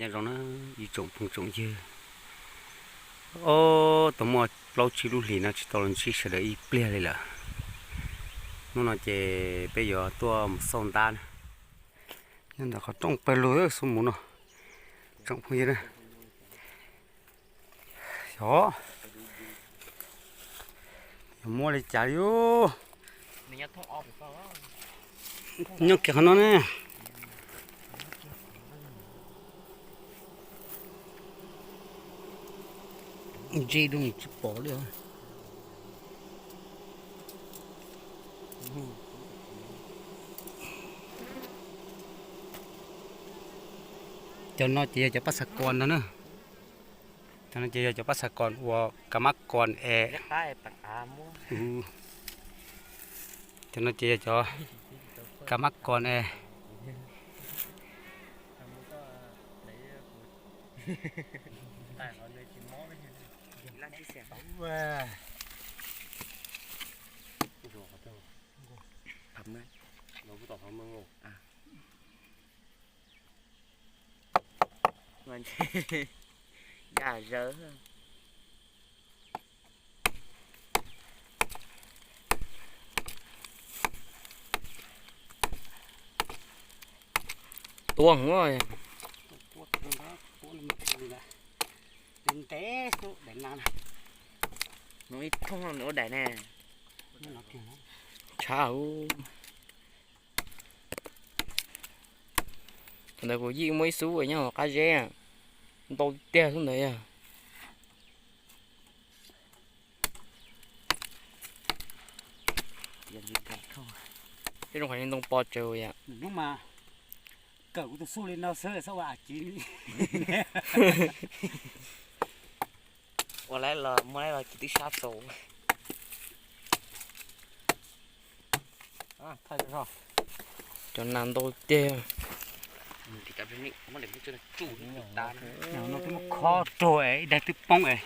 Nyob zoo na ib tsoom phooj tsoom ywg, ob tau muaj plaub tsib lub hlis no tsis tau los ntsib sawv daws ib pliag li lawm. Hnub no ces peb yuav tuaj mus xauj ntab na. Nyob ntawm qhov rooj pawg lug xub mus no, tsoom phooj ywg na. Xyov yog muaj li cas li. Nyob kiag qhov no ne. Ntse doo tsis pom li os. Cov no ces yog cov paj xav kos ntag na. Cov no ces yog cov paj xav kos uas kav mab kos es. Cov no ces yog cov kav mab kos es. Ya zawv. Tuaj hwv. Ntev xwb daim na. Nws ib thooj nws ua daim ne. Tshav. Thaum ntawd kuv yeej muaj ib xub nyob hauv qab zeb, ntau tiag xwb ntawd yog. Tej zoo qhov ntoo pos tsawg yom. Hnub mas kawm kuv tus xub li no xwb xwb ua a civ. Ua lawm los muaj lawm los tsis twb sab tau. Cov nas ntau tiag. No twb muab khob rau es ib daig twb poob es.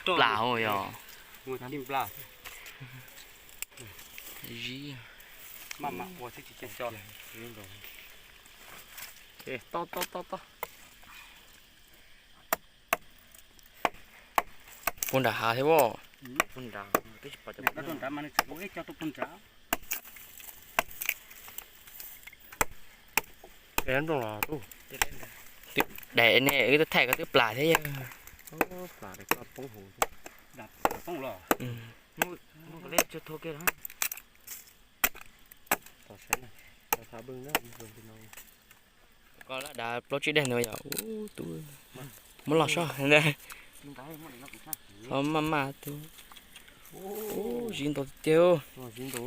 Plam hauv yog. Zib. Maj mam ua thiab tsis cia co. Toj toj toj toj. Puag nram hav thiab os. Puag nram, twb tsis pom cov puag nram mas nws tseem ua ib co rau puag nram. Daim ne wb twb thaij koj twb plam thiab yog. Plam daim koj poob hauv. Poob los. Tom saib na, tom saib bwj na. Koj lab dav plaub tsib daim no yog ub tub. Muab los soj ntag. Txhob maj maj tub. Ub zib ntau tiag. Zib ntau.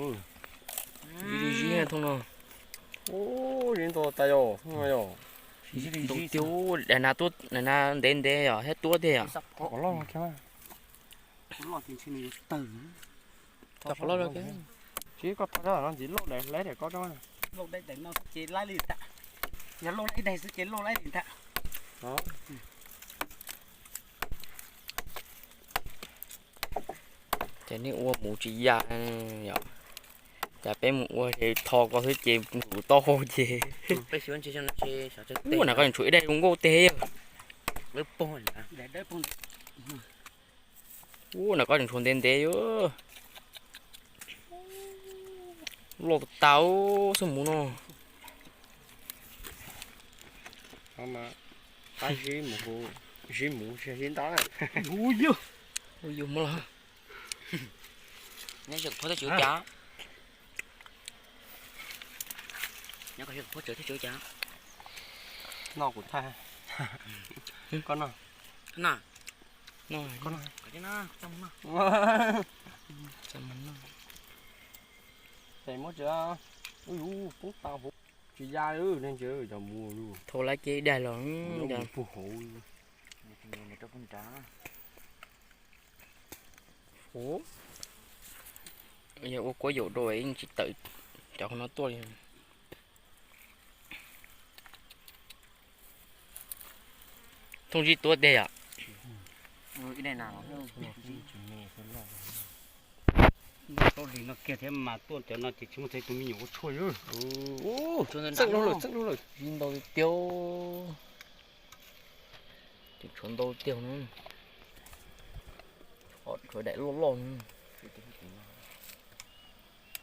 Zib zib thooj no. Ub zib ntau tas yom, thooj no yom. Zib ntau tiag, daim na tuab, daim na ntev ntev yom, thiab tuab tiag yom. Tsis koj thaij no ntxiv lauj, daim lab daim koj tso. Lauj daim daim no xwb ces lab li ntag. Yog lauj ib daim xwb ces lauj lab li ntag. Ces nej ua mus tsis ya yom. Cas peb mus ua ces tho ko xwb ces nqus taub hau ces. Ub, na koj tshuav ib daim zoo nkauj teg. Ub, na koj tshuav ntev ntev. Loj tas tas xwb mus no. Zib mus, zib mus zib ntab. Ub yug, mus los. Nyob zoo, phob teb tsis ua cas. Nyob zoo, phob teb tsis ua cas. Noj kuv thaij. Koj noj. Noj. Koj noj. Ces muab tsis, ub yus poob tau hauv. Tsis ya li, nej ntsia cov mus lug. Thau lab ces ib daig los. Puag hauv. Ub, yog ua kuab yaum rau yeej tsis tawm cov qhov no tuaj li. Thooj zib tuab teg yom. Plaub hlis no kiag thiab mas tuaj cov no ces tsis muaj txais tus me nyuam ua tshuaj li. Txeeb lug lawm, txeeb lug lawm. Zib ntau tiag. Tshuav ntau tiag no. Tshuav daim loj loj no.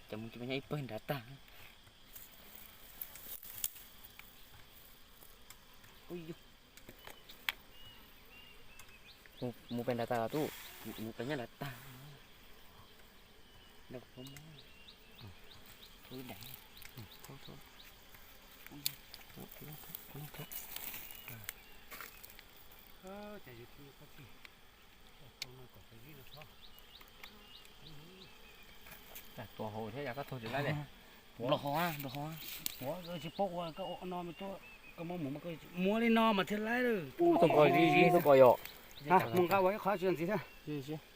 Ces mus ib pawg nrad tag. Mus pem nrad tag los tub. Mus pem nrad tag. Tua hauv thiab yog koj tug tsis laib li. Nplos hauv, nplos hauv. Ua tsis paub ua koj ua no mas tuaj, koj muab mus mas koj muab li no mas thiaj laib lawm. Tub tug ko zib zib tug ko yom. Mus nqa ua ib qho tsis ntxiv thiab.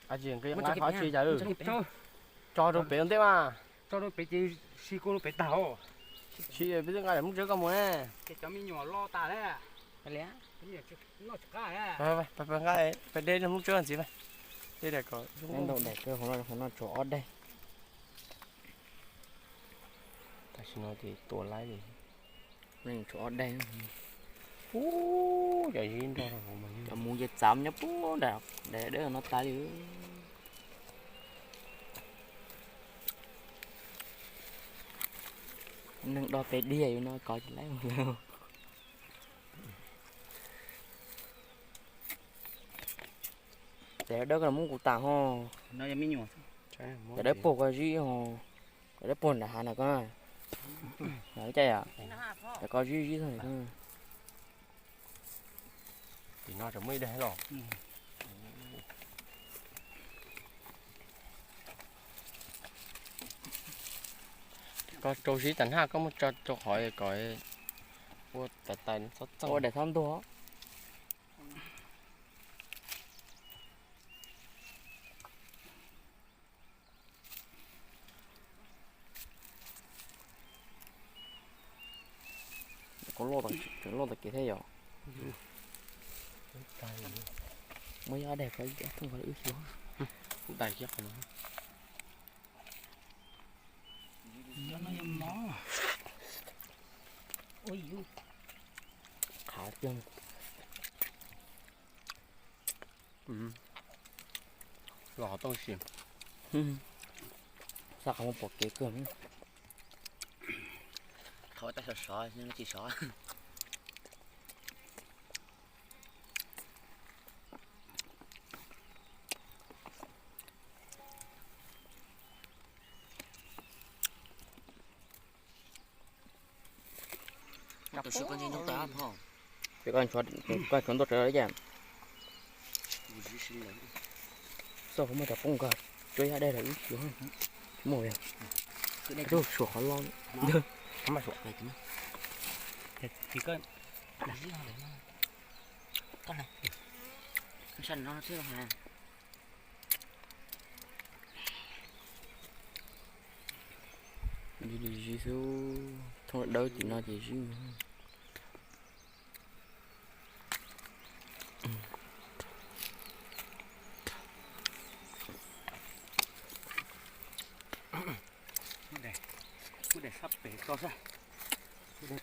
Nqa qhov tsis cas. Tso rau pem ua ntej mas. Tso rau pem ces si kuj rau pem tag os. Tsis peb twb nqa daim muj tsawb koj mus ne. Ces cov me nyuam loj tas lawm. Nqa, peb de muj tsawb ntxiv. Ntau daim, hauv no tshuav ob daim. Tam sim no ces tua laib li. Tshuav ob daim. Ub, cov zib nrog cov mus ces txav nyob puag nram daim dawb no tas li. Neeg do pes diag no kov tsis laib. Daim dawb koj los muab kuv tas ho. Daim dawb puag koj zib ho. Daim dawb puag nram hav na koj. Caij yom. Daim koj zib zib xwb. Tim no tseem muaj ib daim los. Koj rau zib tas hnab koj muab tso rau qhov kom ua tais tais txhob txaug. Ua daim txhob ntuag. Koj loj, tseem loj tas kev thiab yom. Muab ib ob daim ko, ib ob thooj ko wb xyuas. Kuv dais kiag qhov no. Qhav tiag. Los qhov tooj si. Xav qhov muaj pom kev kawg. Qhov tab sov sov, tsis sov. Tus sib koj ntsej nyob tas phom. Ces koj, koj tshuav ntuj tsawv li cas? Xoj kuv muaj cov poob kag, tsuab yaj dej los ib xyuas. Muaj, tsuag suam qhov loj. Zib li zib xwb, thooj dawb tim no ces zib. Muab daim sab pem koj xwb.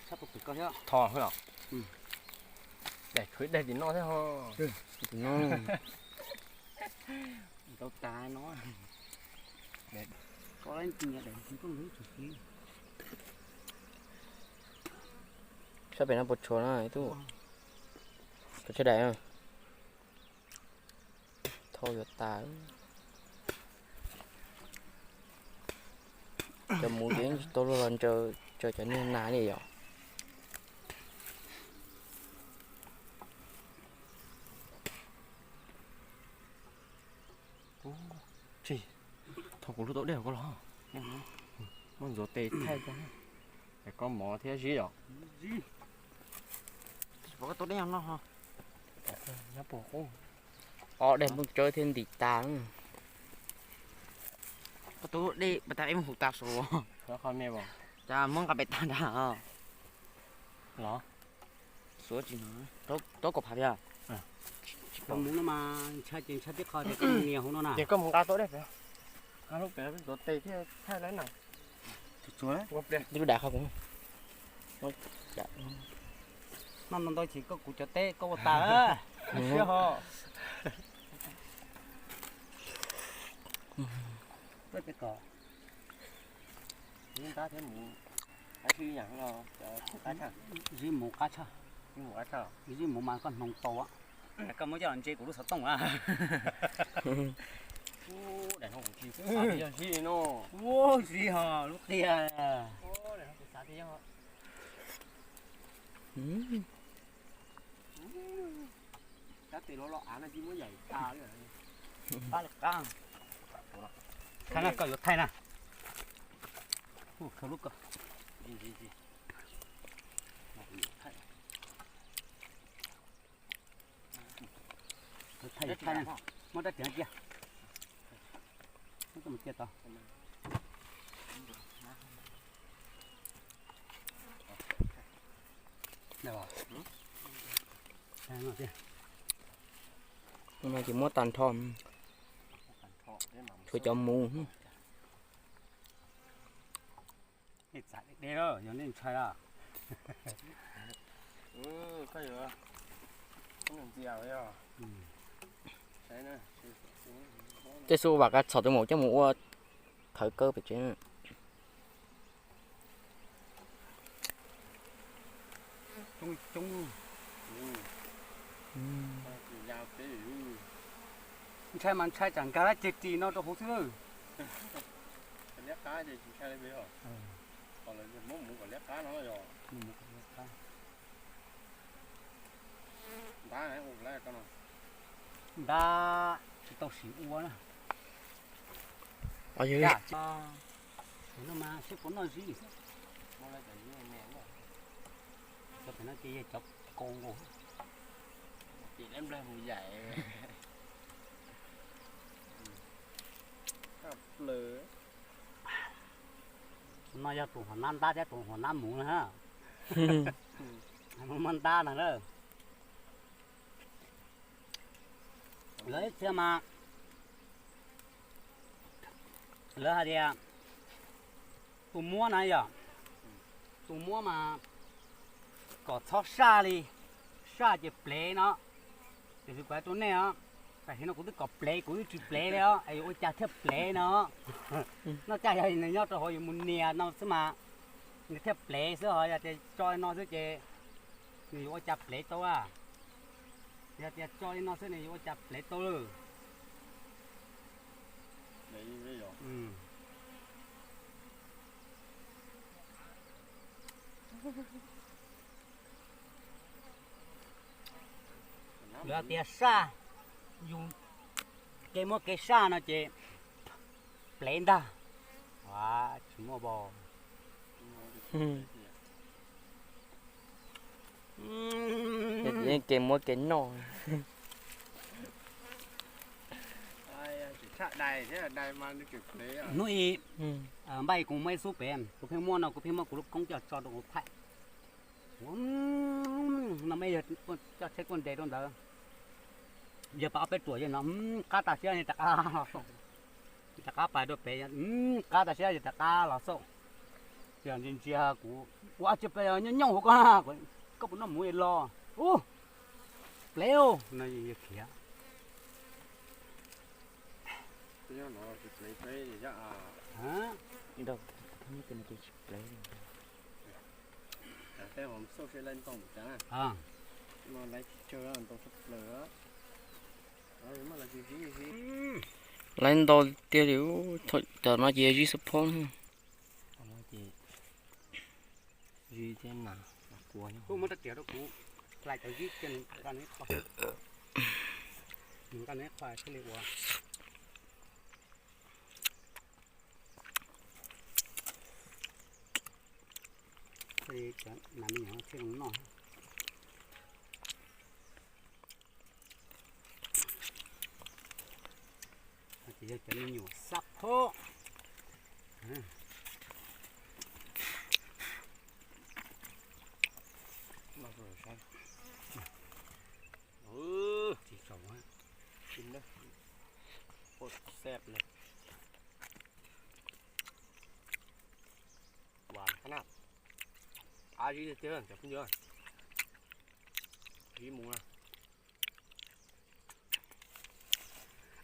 Sab pem koj thiab. Tho xwb los. Daim khwv daim tim no thiab ho. Tim no. Tau tas no. Sab pem no puas tshuav no ib tug? Tshuav tsawg daim? Thauj yuav tas. Cov mus ces tsis tau luag los ntsaws, ntsaws cov niag nas li yom. Tsis, thaum kuv lub tau dej koj los, muab ntxuav tes thaij koj, es koj mov thiab zib os. Ob daim nplooj tsawb thiab ntim tas. Koj tus dej pas tas ib mus hu tas saud. Cas muab nqa pem tag nrag. Los, xuav tsis hnov, rau kom phav thiab. Tsis pom mus no mas ntshai ces ntshai tib qho tias koj mus nias hauv no na. Ces koj mus nqa tau dej pem, nqa lub pem ntxuav tes thiaj thaij lawm na. Ib lub dam qhov kuv. Noj ntau ntau ces koj kuv cov teb koj ua tas siab ho. Tuaj ces kom ib ntab thiab mus qab tshaj, zib mus qab tshaj, zib mus mas koj hnoos tau. Koj muab coj los ntse kuv lub xov tooj a. Daim no kuv tsis xav tias yog zib no. Ua zib ho lub qia. Kab tes los los av no tsis muab yaim tas li. Qab li qab. Thaij na, koj yuav thaij na. Khaws lub ko. Thaij, thaij, muab rab riam cia. Muab cia tau. No ces muab tag nrho, tshuav cov mus. Nej txam deb deb lawm, yog nej ntshai lawm. Tej xub vam qab txhom tus maum coj mus ua thawv kaw pem tsev. Ntshai mas ntshai tsam nkag lab ceg ris no rau hauv xwb lawm. Ntab tsis tau sim ua na. Yog no mas seb puas noj zib xwb. Cov pem no ces yog cov kaus nkaus. No yog tus hauv nab ntab thiab tus hauv nab mus na. Muaj ntab no na. Lawv ib txhia mas lawv hais tias tus muab na yom, tus muab mas kom txhob saj li, saj ces plev no. Tiam sis kuv hais rau nej os, tam sim no kuv twb kom plev kuv twb tsis plev li os, es yuav ua cas thiaj plev no? Noj caj yog nws nyob rau hauv yus mus nias no xwb mas nws thiaj plev xwb, ho yog tias tso li no xwb ces nws yuav ua cas plev tau a? Yog tias tso li no xwb nws yuav ua cas plev tau lawm? Lawv tias saj, yus kev muab kev saj no ces plev ntag. Tsis muaj bo. Kev muab kev noj. Hnub ib npaj kuv muaj ib xub pem, kuv pheej muab no, kuv pheej muab kuv lub koob coj tso rau kuv thaij. No mas yog coj tsheb tuaj nres rau ntawd, yog pais ob peb ruam yog no, qab tag siab rov qab los xauj, rov qab pais rau pem, qab tag siab rov qab los xauj. Yog ntsia ntsia kuv ua tsis pem nyob nyob hauv ko, koj puas noj mus los? Ub, plev no yog khiav. Laiv ntau tiag li, cov no ces zib xub phob. Ces yog cov me nyuam xab phob. Tsis tsaus, xeb li. Av zib tiag tiag cov phooj ywg. Ib mus na.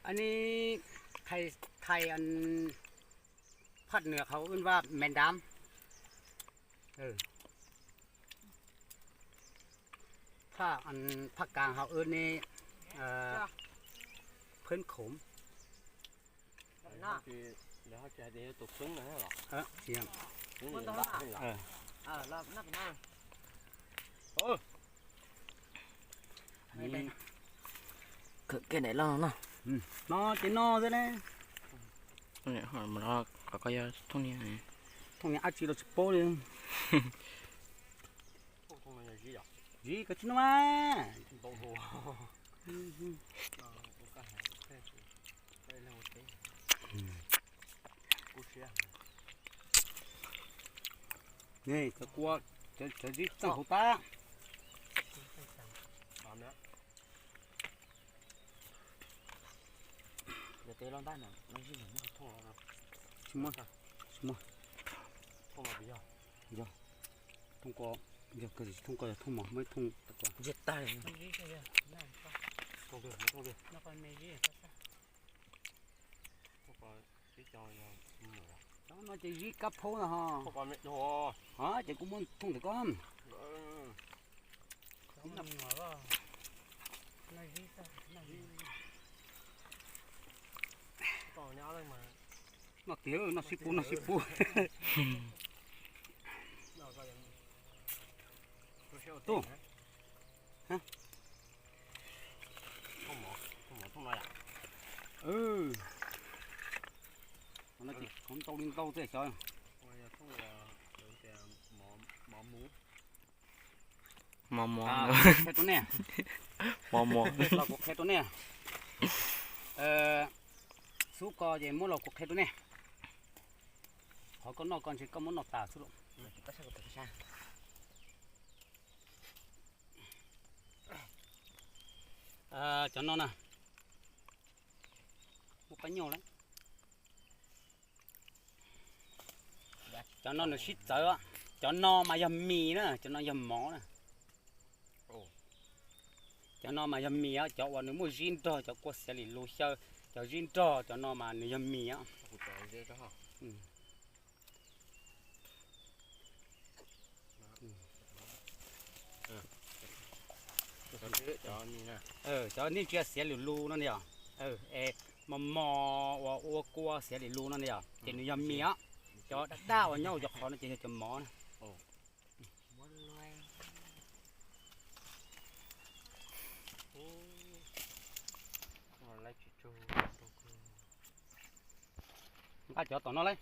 Ani, thầy, thầy, ăn, phát nước hậu ưn va mèn đám. Ừ. Phát, ăn, phát càng hậu ưn ni, ờ, phấn khủng. Lawv ho tsis hais tias yog tus xwb no los? Sim. Mus ntau na. Sim. Khawm kiag daim loj no. No ces no xwb ne. Qhov ko yog thooj niag, thooj niag dab tsi los tsis paub li. Zib koj tsis no mas. Ne cov kua, cov zib txeej hauv tab. Tsis muaj, tsis muaj. Yog, thooj ko, yog kawg thooj ko yog thooj mos, muaj ib thooj tag. Cov no ces zib kab phaub no ho. Ho ces kuv muab thooj ntawm ko. Noj kiag, noj sib pub, noj sib pub. Tuj. Ntau li ntau xwb xyov. Mos mos. Qhia rau nej, mos mos. Los kuv qhia rau nej. Xub ko ces muab los kuv qhia rau nej. Qhov koj noj ko ntshe koj muab noj tas xwb lauj. Cov no na, muaj qab nyuj lawm. Cov no nws sib txawv, cov no mas yog mis na, cov no yog mov na. Cov no mas yog mis, cov uas nws muaj zib nrog, cov kua xiav lim lus xyaw, cov zib nrog cov no mas nws yog mis. Cov nej ntsia xiav lim lus no yom, es mos mos uas ua kua xiav lim lus no yom, ces nws yog mis os. Cov daj daj uas nyob hauv cov qhov no ces yog cov mov na. Nqa cov tom no lauj.